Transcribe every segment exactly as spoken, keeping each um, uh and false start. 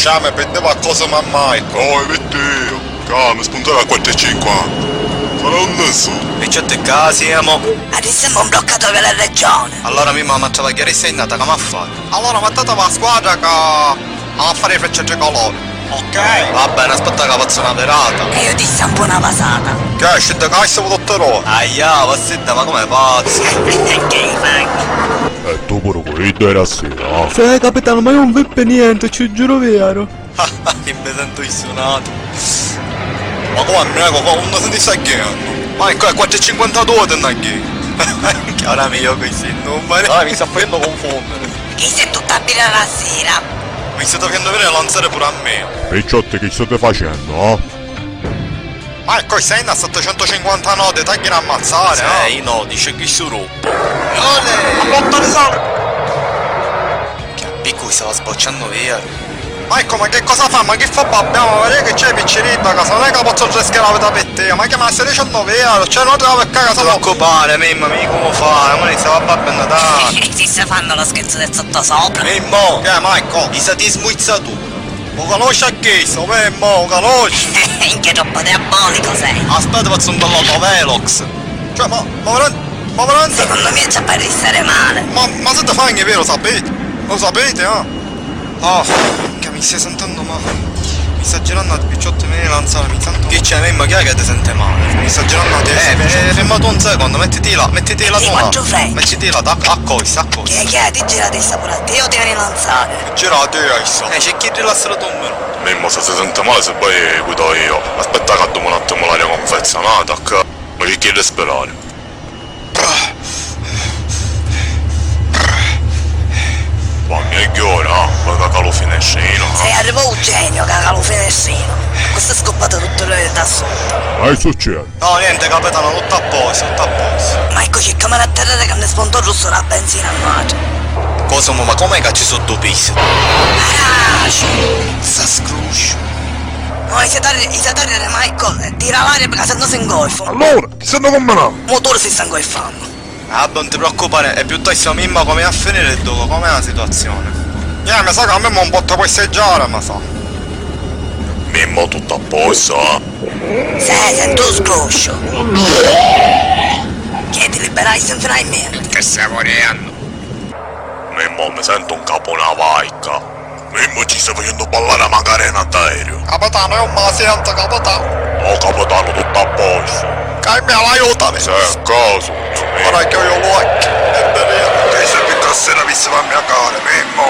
Ca mi piddeva a cosa mammai. Oi, vittia! Ca mi spuntava a quattru e cinquanta. Farà un nessuno. E c'è te casi, amo? Arissi semu un bloccatu della regione. Allora mi mamma travagghiare sei andata, come a fare? Allora mattate la squadra ca a fare i frecce tricolori. Ok. Va bene, aspetta che faccio una virata. E io ti stampo una vasata. Che è? Scende cassa, dottore? Aia, va senta, ma come pazzo? Che fai? E tu pure cu iddu era sera? Sì, capitano, ma io non vi per niente, ci giuro vero. Che mi sento suonato. Ma come, Mirko, come, non senti sta game? Ma ecco, è quattro e cinquantadue te ne game. Che ora mi gioco i numeri. Ora mi sta facendo confondere. Chi sei tutta a birra la sera? Mi state facendo vedere lanciare pure a me. Picciotti, che state facendo, eh? Ma ecco, sei a settecentocinquanta nodi, ti hai da ammazzare, eh? Sei nodi, c'è chi su rompe. Ole! A botta di sale! Che picco stava sbocciando vero. Ma ecco, ma che cosa fa? Ma chi fa babbiamo? Vedi che c'è piccinetta a casa, non è che posso rischiare la vita per te, ma che ma sei diciannove euro, cioè non te la becca casa. Non ti preoccupare, Mimmo, mi come fai? Ma ne stava a babbo Natale. Si sta fanno lo scherzo del sottosopra. Mimmo! Che è, Michael? I sati smuizzatura. U conosci a chisto, Mimmo, u conosci? Minchia, troppo diabolico sei. Aspetta, faccio un bello velox. Cioè, ma, ma veramente, ma veramente? Secondo me ci fa restare male. Ma, ma se te fai vero, lo sapete? Lo sapete, eh? Oh, che mi stai sentendo male. Mi sta girando a picciotti, me ne lanzare, mi sento. Chi c'è, Mimmo? Chi è che ti sente male? Mi sta girando a testa. Eh, eh, fermati un secondo, mettiti là, mettiti là. Mettiti là, a, a costa, a costa. Chi è, chi è? Ti gira a testa pure a te, io ti vieni a lanzare. Gira a te, issa. Eh, c'è chi rilassa la tomba. Mimmo, se si sente male, se vai, guido io. Aspetta che addumo un attimo l'aria confezionata, che mi picchia di sperare. Ma megghiu ora, ah, voi caca lu finestrinu, ah. Sei arrivò u genio, caca lu finestrinu. Questo è scoppato tutto da sotto. Ma che succede? No, niente, capitano, tutto a posto, tutto a posto. Ma eccoci, come a terra che ne spunta giusto la benzina a mare. Cosa, ma com'è che ci sono due piste? Sa scruscio. No, i setarri, i setarri, Michael, tira l'aria perché se no si ingolfa. Allora, chi stanno combinando? Motore si sta ingolfando. Ah, non ti preoccupare, e piuttosto Mimmo, come a finire il gioco, com'è la situazione? Eh, mi sa che a me un po' te puoi seggiare, mi sa. Mimmo, tutto a posto, eh? Sì, sento un scroscio. Che ti liberai senza nemmeno. Che stiamo riendo? Mimmo, mi sento un capo una vaica. Mimmo, ci stai facendo ballare a Macarena, d'aereo. Capitano, io mi la sento, capitano. Oh, capitano, tutto a posto. Che mi aiutami. Sì, cosa? Ora che io lo è. Che se piccassi la visse a mia cara, Mimmo.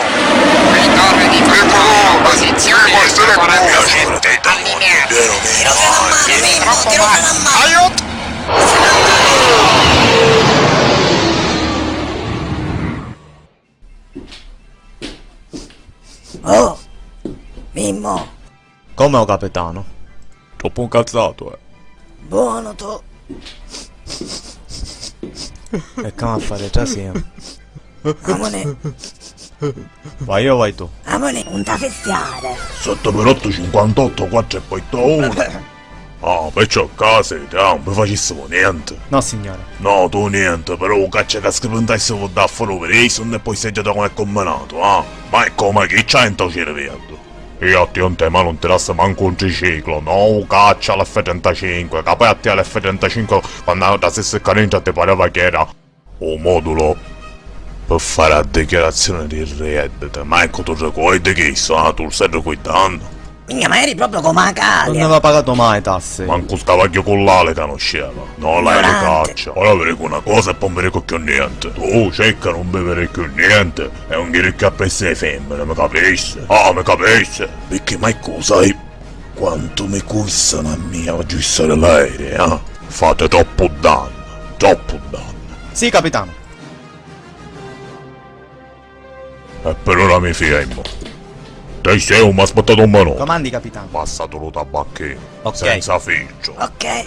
Ritorno di Mimmo, posizione quarantasette, allineati. Tiro una mano, Mimmo, tiro una mano. Aiuto! Oh, Mimmo. Come, o capitano? Troppo incazzato, eh. Buono tu. E come a fare, trasino? Amone. Vai io, vai tu. Amone, non ti festiare. Sotto per otto cinquantotto, quattro e poi uno. Ah, perciò ccà siti, ah, non vi facissimo niente? No, signore. No, tu niente, però u caccia ca scrivintassivu dda fora u Verizon e poi seggiata come combinato, ah? Ma è come chi c'ha nta u cirviellu? Io a ti non te mano non ti lassu manco un triciclo, no u caccia l'F trentacinque, ca poi a ti l'F trentacinque quannu a trasissi ccà dintra ti pareva chi era u modulo pi fari a dichiarazioni di redditi, ma ecco tu ricordi chistu, ah, tu lu stai ricordannu? Minchia, ma eri proprio come a Calia. Non aveva pagato mai tasse. Mancu u scavagghiu cu l'ali canusceva. No, l'hai di caccia. Ora vi dicu una cosa e poi non vi dicu cchiù niente. Tu cerca di non bevere cchiù niente e non ghiri cchiù appressu ai femmini, mi capisci? Ah, mi capisci? Picchì mai cu sai quantu mi custanu a mia a aggiustari l'aerei, ah? Fate troppu dannu, troppu dannu. Sì, capitano. E per ora mi fermo. Te sei un m'ha aspettato un minuto. Comandi, capitano. Passatu lu tabacchinu. Ok. Senza filtro. Ok.